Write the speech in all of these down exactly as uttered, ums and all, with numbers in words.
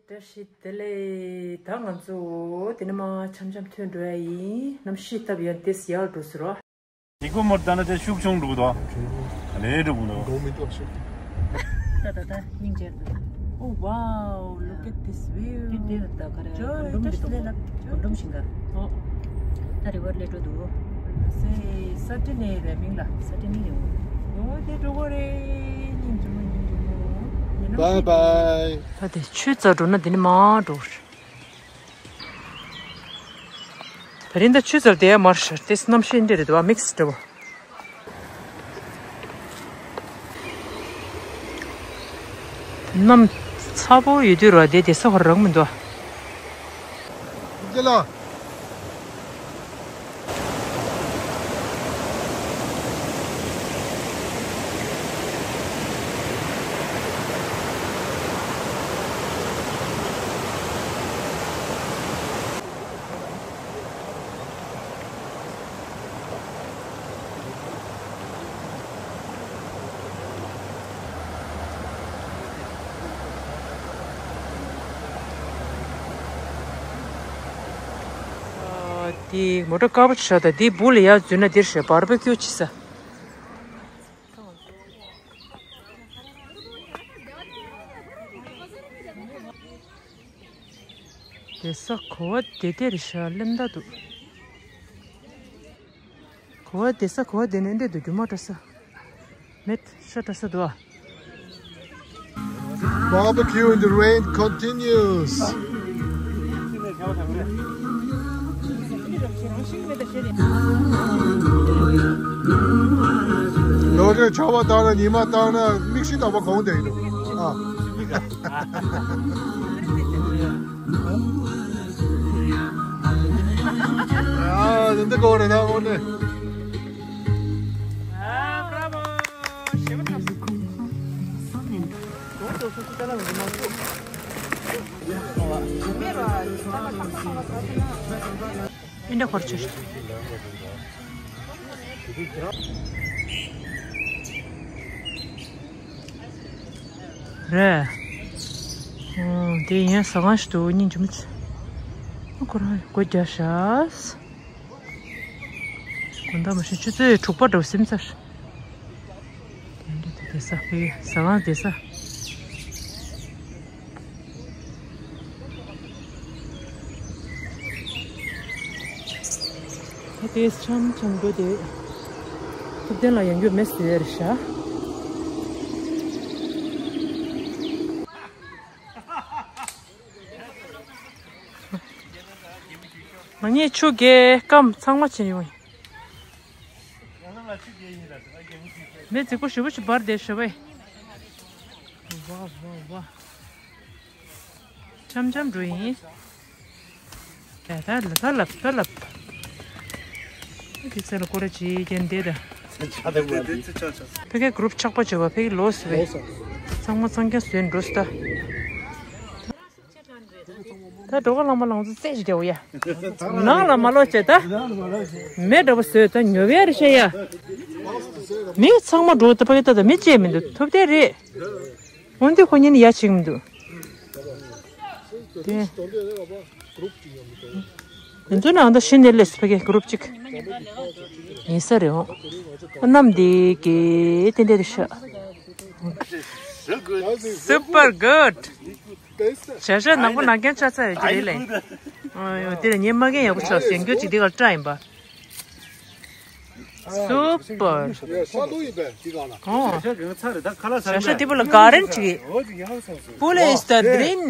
བཀྲ་ཤིས་བདེ་ལེགས། ད་ང་ཚོ་དེ་ནས་མར་འཆམ་འཆམ་ཐོན་འགྲོ་ཡ་ཡིན། གནམ་གཤིས་སྟབས་ཡག་དེ་ཡག་འགྲོ་ཟེར་རོ། ཉི་གུ་མོར་ལྟ་ན་དེ་ཤུགས་ཆུང་འགྲོ་གི་འདུག་ག་ལེ་འགྲོ་གི་འདུག་འགྲོ་མི་འདུག་ཤུགས། ད་ད་ད་སྙིང་རྗེ་འདུག Oh wow, look at this view. འདི་འདི་ད་ག་རེ། ཇོ་གོམ་ཏྲ་ལ་ལ། གོམ་ཏྲ་ཤིང་ག་ཨོ། ད་རི་བར་ལེ་འགྲོ་འདུག་སེ་ས་ཏི་ནེ་རེ་མིང་ལ། ས་ཏི་ནེ་རེ། ཨོ་དེ་འགྲོ་གོ་རེ། སྙིང་རྗེ་མོ། སྙིང་རྗེ་མོ། Bye bye. ད་དེ་ཆུ་རྩ་འགྲོ་ན་དེ་ནི་མ་འགྲོ། ད་རིང་ད་ཆུ་ཚོད་དེ་མར་ཤར་ཏེ་གནམ་གཤིས་འདི་རེད་འདུག་མིག་སི་འདྲ་བོ། གནམ་ཚ་པོ་ཡོད་དུས་ར་དེ་དེ་ས་ཧོར་རང་མི་འདུག་ལ། དེ་མོ་ཊ་དཀར་པོ་ཆགས་ད་དེ་སྦུག་ལ་ཡར་འཛུལ་ན་འདིར་ཞེས་བར་པ་ཀྱོ་ཆི་ས། དེ་ས་གོ་བ་དེ་དེར་ཤ་ལེམ་ད་འདུག་གོ་བ་དེ་ས་གོ་བ་དེ་ནས་འདྲེ་འདུག་རྒྱུ་མ་འདྲ་ས། མེད་ཤ་འདྲ་ས་འདུག Barbecue in the rain continues. ལོ་རེ་ཆར་པ་བཏང་ན་ཉི་མ་བཏང་ན་མིག་ཤེལ་དག་པ་གོན་བསྡད་ཡིན་འདུག་ཨ། ཨ་འདི་འདི་གོ་རེ་ན་འོ་ནི། ཨིན་ད་འཁོར་ཆུ། རེད། ཨོ། དེ་ཡན་ཟ་ཁང་ཞིག་འདུག་སྙིང་རྗེ་མོ་ཆེ། ཁོ་རང་སྒོ་རྒྱག་ཤག་དགོང་དག་མ་ཤི་ཆུ་ཚོད་དྲུག་པ་འགྲོ་སིམ་ཚར། དེ་འདྲ་དེ་ས་ཕའི་ཟ་ཁང་དེ་ས། ད་དེ་འཆམ་འཆམ་འགྲོ་དེ། ཐུབ་བསྟན་ལ་ཡང་རྒྱུ་མེད་ཟེར་ཤག་ང་གཉིས་ཆུ་རྐྱལ་སྐམ་ཚང་མ་བྱེད་ཡོང་། མེ་རྫིག་པོ་ཞེ་པོ་ཞིག་འབར་བསྡད་ཤག་པས། ཝ་ཝ་ཝ། འཆམ་འཆམ་འགྲོ་ཡིན། ད་ད་ལ་ད་ལབ་ད་ལབ། དེ་ཚེ་ལ་སྐོར་ར་བྱེད་ཀྱིན་བསྡད་ད། ཕ་གི་གུ་རུབ་ཆགས་པ་བྱེད་པ་ཕ་གི་ལོས་བས། ཚང་མ་ཚང་རྐྱང་བཟོས་འགྲོ་སི་ད། ད་འགྲོ་ག་ལང་མ་ལང་ཚོ་རྩེ་ཞིག་རྒྱག་ཡ། ནང་ལ་མ་ལོག་བྱས་ད། མེ་འདྲ་པོ་བཟོས་ད་ཉོ་བའི་རེ་ཤ་ཡ། མི་ཚང་མ་འགྲོ་ད་ཕ་གི་ད་ད་མི་བཅད་མི་འདུག་ཐུབ་བསྟན་རེད། འོན་ཏེ་ཁོ་གཉིས་ནི་ཡ་བྱེད་ཀྱི་མི་འདུག་དེ། ང་ཚོ་ནང་ད་ཤི་ནས་སླེབས་སུ་ཕ་གི་གུ་རུབ་ཅིག་ཡིན་ས་རེད་འོང་། གནམ་འདི་གི་ཏན་ཏན་རེད་ཤག Super good. བྱ་ཤ་ནག་པོ་ནག་རྐྱང་ཆགས་ཚར་ཡོད་ཀྱི་རེད་ལེ། ཨ་ཡོ་དེ་ལ་ངའི་མ་རྒན་ཡག་པོ་ཆགས་སེང་གྱོད་ཅིག་འདི་གར་བཀྲ་ཡིན་པ། Super. ཡ་ས་ལུ་ཡིན་པས་འདི་གང་ལ། ཨོ། ཤ་གང་ཚར་རེད་ད་ཁ་ལག་ས་ཤ་ཤ་འདི་པོ་ལ་ག་རན་ཅིག་ཨོ་ཅིག་ཡག་སོང་སོང་། Pule is the green.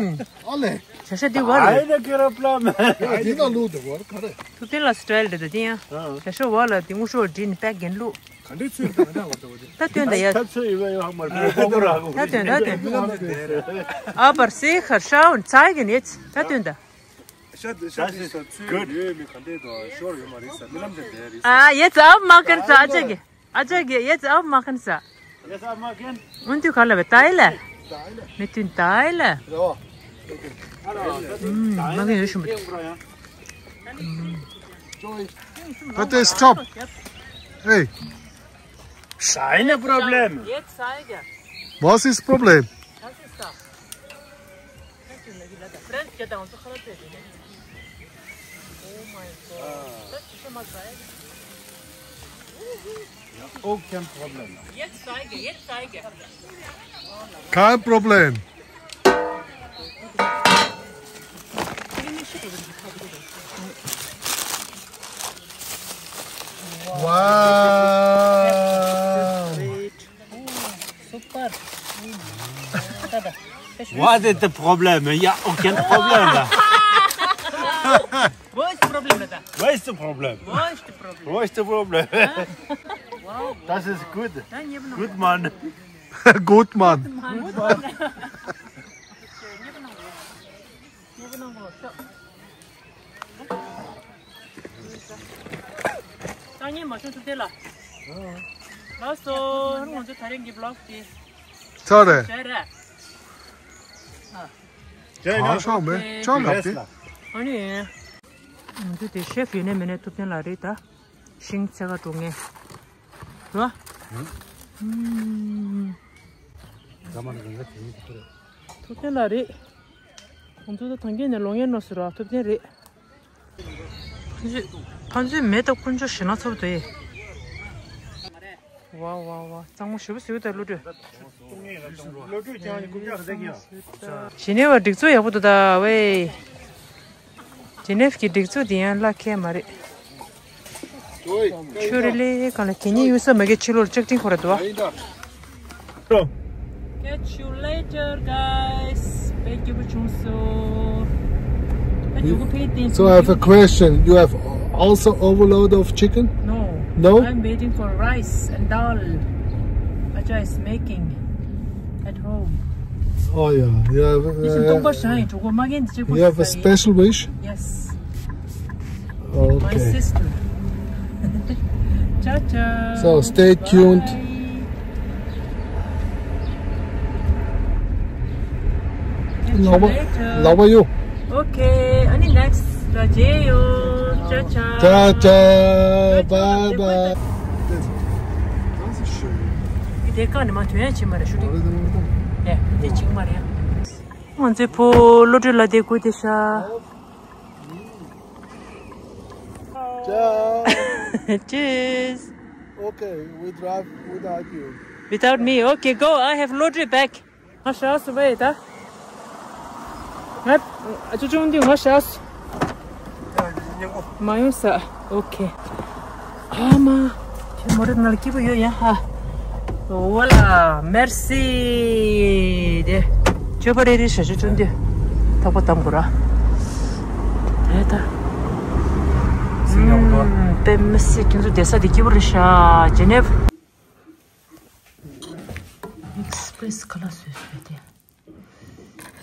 ཨ་ལེ། ཤ་ཤ་འདི་བ་རེད། ཨ་ཡ་ཀེ་ར་པླ་མ། ཡ་འདི་ན་ལུ་འདི་བ་ག་རེ། ཐུབ་བསྟན་ལ་སི་ཊལ་རེད་ད་འདི་ཡང་། ཤ་ཤ་བ་ལ་འདི་ངུ་ཤོ་འདྲི་ནི་པད་རྒན་ལུ། ག་འདྲའི་ཚོད་ད་ག་འདྲ་བ་ད་བ་འདི། ད་སྟོན་ད་ཡ། ད་ཚོད་ཡོད་པ་ཡོད་ཧ་མ་རེད་པོ་པོ་ར་གོ། ད་སྟོན་ད་སྟོན། ཨ་པར་སེ་ཁར་ཤའོན་ཚ་གི་ནེ་ཚ་ད་སྟོན་ད། ཤ་དེ་ཤ་དེ་ཤ་ཚུལ་ཡོད་མེད་ག་འདྲས་དང་ཤོར་ཡོད་མ་རེད་ས་རྨི་ལམ་དེ་འདྲ་རེད་ས། ཨ་ཡེ་ཙ་ཨབ་མ་ཁན་ས་ཨ་ཅག་གི་ཨ་ཅག་གི་ཡེ་ཙ་ཨབ་མ་ཁན་ས། ཡེ་ཙ་ཨབ་མ་ཁན། འོན་ཏུ་ག་ལ་བའི་ཏའི་ལ། མི་ཏུན་ཏའི་ལ། ཨུམ་མ་ཁན་ཡོད་ཤུམ་བུ། But they stop. Hey. Shine a problem. What's his problem? French क्या था उनको खराब है। Oh my God. That's so much, right? Aucun problème. Yes, I get, yes, I get. Quel problème? Wow. Super. What is the problem? Il n'y a aucun problème là. What's the problem, brother? What's the problem? What's the problem? What's the problem? Wow. Das ist gut. Gut, Mann. Gut, Mann. ཏག་ཉེ་མ་བྱུང་ཐུབ་དེ་ལ། ལགས་སོ། ང་ཚོ་ད་རིང་གི་བི་ལོག་དེ། ཚར་རེད། བྱས་རེད། ཨ། གང་ཤོག་མེད་ཅང་ལབ་དེ། ཨ་ནི། ང་ཚོ་དེ་ཤེ་ཕི་ཡོད་ནས་མེད་ནས་ཐུབ་བསྟན་ལགས་རེད་ད། ཤིང་ཚད་ཀ་འགྲོ་ངེས། རོ། ཐུབ་བསྟན་ལགས་རེད། ཁོང་ཚོ་ད་ཐང་གེ་ནས་ལོ་ངན་ནོ་ཟེར་རོ་ཐུབ་བསྟན་རེད། ཕན་ཚུན་མེད་ད་དཀོན་མཆོག་ཞེ་ན་ཚོར་དུ་ཡེ། ཝ་ཝ་ཝ་གཙང་མོ་ཞེ་པོ་ཟེར་གི་ད་བློ་གྲོས། བློ་གྲོས་ཀྱང་ནི་ཀུན་ཀྱང་ཟེར་གི་ཡང་། ཞི་ནས་བ་སྒྲིག་འཛུགས་ཡག་པོ་འདུག་ད་ཝེ། ཇི་ནེབ་ཀྱི་སྒྲིག་འཛུགས་འདི་ཡང་ལ་ཁེལ་མ་རེད། ཆུ་རེ་ལེ་གང་ལ་གད་སྙིགས་གཡུག་ས་མ་གི་ཕྱི་ལོགས་ལ་ལྕགས་ཀྲིན་ཁོ་ར་འདུག་ཨ། Catch you later, guys. དཔེ་སྐྱིད་པོ་བྱུང་སོང་། ད་མགྱོགས་པོ་ཕེབས་བསྟན། So I have a question. You have also overload of chicken? No. No? I'm waiting for rice and dal. Acha is making at home. Oh, yeah. You have, this is uh, you have a special wish? Yes. Okay. My sister. Ciao, ciao. So stay tuned. Bye. Catch you later. Love you. Okay. ཨ་ནི་next་ལ་མཇལ་ཡོང་། Ciao, ciao. Ciao, ciao. Bye, bye. དེ་ཀ་ནི་མ་ཐོན་ཡ་ཆེ་མ་རེད་ཤུ་ཏི། ཨེ་དེ་ཅིག་མ་རེད། ང་ཚོའི་བུ་བློ་གྲོས་ལ་དེ་སྐུ་དེ་ཤ། Ciao. Cheers. Okay, we drive without you. Without me. Okay, go. I have lottery bag. ང་ཞག་སུ་བས་ད། ང་ཨ་ཅོ་ཅུང་འདི་ང་ཞག་སུ། མ་ཡོང་ས། Okay. ཨ་མ། ཁྱོད་མོ་རེ་ནང་ལ་སྐྱིད་པོ་ཡོད་ཡ་ཧ། Voilà, merci. དེ། ཅོ་པ་རེ་རེ་ཞག་ཅོ་ཅུང་འདི། ཐག་པ་དམ་གོ་ར། དེ་ད། སེམས་ཡག་པོ་འདུག་ཨ། པེ་མི་སི་ཁྱོད་ཚོ་བསྡད་ས་དེ་སྐྱིད་པོ་རེད་ཤག་ཇི་ནེབ། ཨེགས་པི་རེ་སི་ཁ་ལག་བཟོས་བཟོས་ཏེ།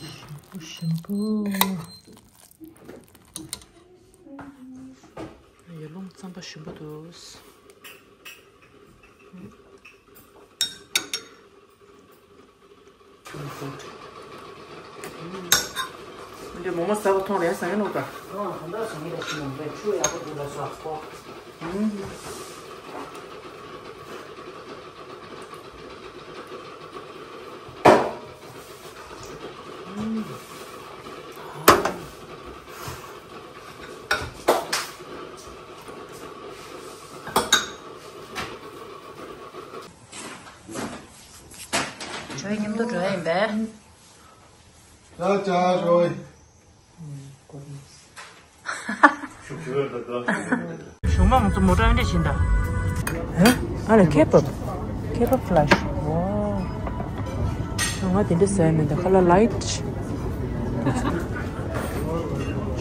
ཞིམ་པོ་ཞིམ་པོ། ཡར་ཀླུང་རྩམ་པ་ཞིམ་པོ་འདུག་འདི་མོག་མོག་ཟ་བ་མཐོང་རེད་ཟ་ཡ་ནོ་ད། ཨོ་ད་ལྟ་ཟ་ངེས་ལ་ཞིམ་ནོ་འདི་ཆུ་ཡག་པོ་འདུག་ལ་ཟ་ཁོ། ཁྱོད་མཉམ་དུ་འགྲོ་ཡ་ཡིན་པས། ཅག་ཅག་ཞོག་གཞུང་མ་ང་ཚོ་མོ་ཊ་འདྲ་བྱིན་ད། ཨ་ལ་ཁེ་པབ། ཁེ་པབ་ཕ་ལ་ཤི། ཝའོ། ང་དེ་འདྲ་ཟ་ཡ་མེད་ད་ཁ་ལག་ལའིཊ།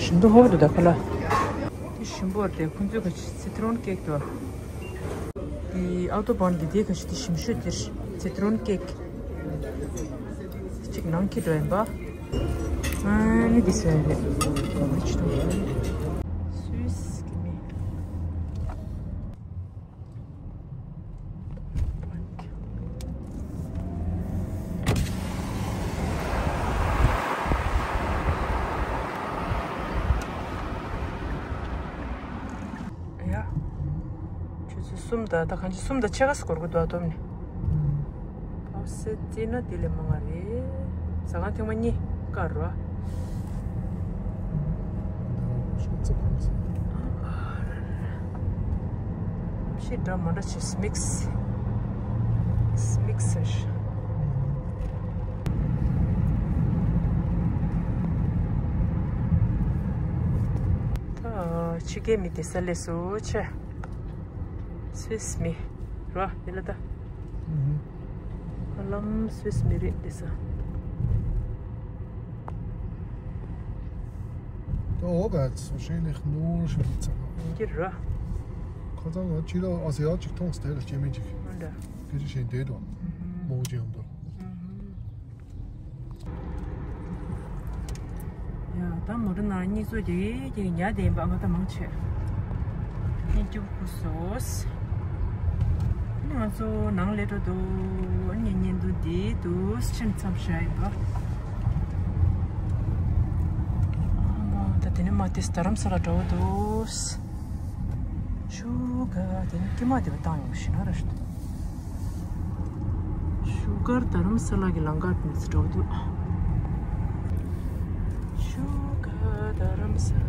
ཞིམ་པོ་ཧོབ་འདུག་ད་ཁ་ལག་དེ་ཞིམ་པོ་རེད་ཁོང་ཚོའི་ག་ཅི་སི་ཏྲོན་ཀེག་དོ། དེ་ཨའུ་ཏོ་བན་གི་དེ་ག་ཅི་དེ་ཞིམ་ཤོས་དེ་སི་ཏྲོན་ཀེག་གཅིག་ནང་ཁྱེར་འགྲོ་ཡིན་པ། ཨ་ནི་འདི་ཟེར་རེད། ཨ་ཅི་ཏོ། སུས་ཀི་མི། ཡ། ཆུ་ཚོད་གསུམ་དང་ད་གང་ཅི་གསུམ་དང་ཕྱེད་ཀ་སྐོར་གི་འདུག་ཨ་སྟོབས་ནས། ཕར་སེ་བརྩིས་ན་དེ་ལས་མང་ང་རེད། ཟ་ཁང་ཐེངས་མ་གཉིས་བཀར་རོ། ཤི་འདྲ་མ་འདྲ་ཆེ་སྨིགས་སྨིགས་ཟེར། ད་ཕྱི་རྒྱལ་མི་དེ་ས་ལས་སུ་ཆེ། སུད་སི་མི་ར་དེ་ལ་ད། ཧ་ལམ་སུད་སི་མི་རེད་དེ་ས། ད་འོ་ག་སོ་ཤེ་ནི་ནོར་ཤོ་ཚ་ན། ཡིན་གྱི་ར། ཁ་ཚང་ང་ཅི་ལ་ཨ་སི་ཡ་ཅིག་མཐོང་སྟེ་ལ་སྐྱེ་མེད་ཅིག་ཨ་འདྲ། སྐད་ཆ་བཤད་འདོད་དོ། མོ་ཅི་ཡང་འདོད། ཡ་ད་མོ་ཊ་ནང་གཉིད་ཚོ་རྒྱག་གི་རྒྱག་གི་ཉལ་བསྡད་ཡིན་པ་ང་ད་མང་ཆེ། གཉིད་སྐྱིད་པོ་ཁུག་སོང་། ང་ཚོ་ནང་སླེབས་འགྲོ་འདུག་གཉིད་གཉིད་འདུག་འདི་འདུག་ཕྱིན་མཚམས་བཞག་ཡིན་པ། ད་དེ་ནས་མ་དེ་རྡ་རམ་ས་ལ་འགྲོ་འདུག་ཤུ་ག་དེ་ནི་ཀྱེ་མ་དེ་བ་བཏང་ཡོང་ཤི་ན་ར་ཤི། ཤུ་གར་རྡ་རམ་ས་ལ་གི་ལམ་ཁ་དེ་ཚོ་འགྲོ་འདུག་ཤུ་གར་རྡ་རམ་ས་ལ།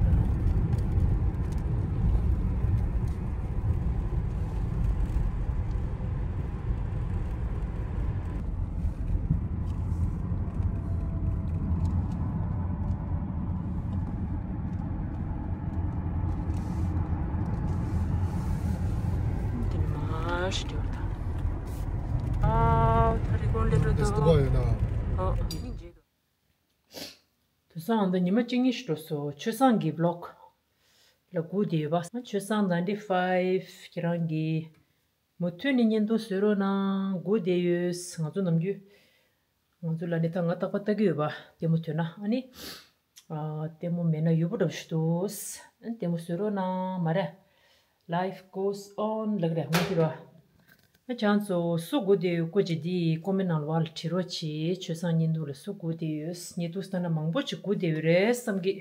དེ་ནི་མ་ཤི་དེ་བ་དང་། ཨ་ད་རི་ཀོན་ལེ་འགྲོ་འདུག་ཡོད་ན། ཨོ། དེང་སང་ང་ཚོ་ཉི་མ་གཅིག་གཉིས་ཤིག་འགྲོ་སོང་། ཆོས་བཟང་གི་བི་ལོག་ལ་སྒུག་བསྡད་ཡོད་པ། ཆོས་བཟང་ནའིན་ཊི་ཕའིབ་ཁྱེད་རང་གི་མུ་མཐུད་ནས་བརྙན་ཐུང་བཟོ་རོགས་གནང་། སྒུག་བསྡད་ཡོད། ང་ཚོ་ནམ་རྒྱུན་ང་ཚོ་ལ་ནི་ད་ང་རྟག་པར་ལྟ་གི་ཡོད་པ། ལྟད་མོ་ཐོན་ན་ཨ་ནི། ཨ་ལྟད་མོ་མེད་ན་ཡོད་པོ་འདྲ་པོ་ཞིག་འདུག་ཨ་ནི་ལྟད་མོ་བཟོ་རོགས་གནང་མ་རེད། Life goes on ལབ་རེད་ངོ་ཤེས་རོགས། ཨ་ཁྱེད་ཚོ་སུ་སྒུག་བསྡད་ཡོད་སྐུ་མཁྱེན་འདི་ཀོ་མེན་ནང་ལ་བ་ལ་བྲིས་རོགས་བྱེད། ཆོས་བཟང་བརྙན་ཐུང་ལ་སུ་སྒུག་བསྡད་ཡོད། བརྙན་ཐུང་ལྟ་ན་མང་པོ་ཅིག་སྒུག་བསྡད་ཡོད་རེད་བསམ་གི།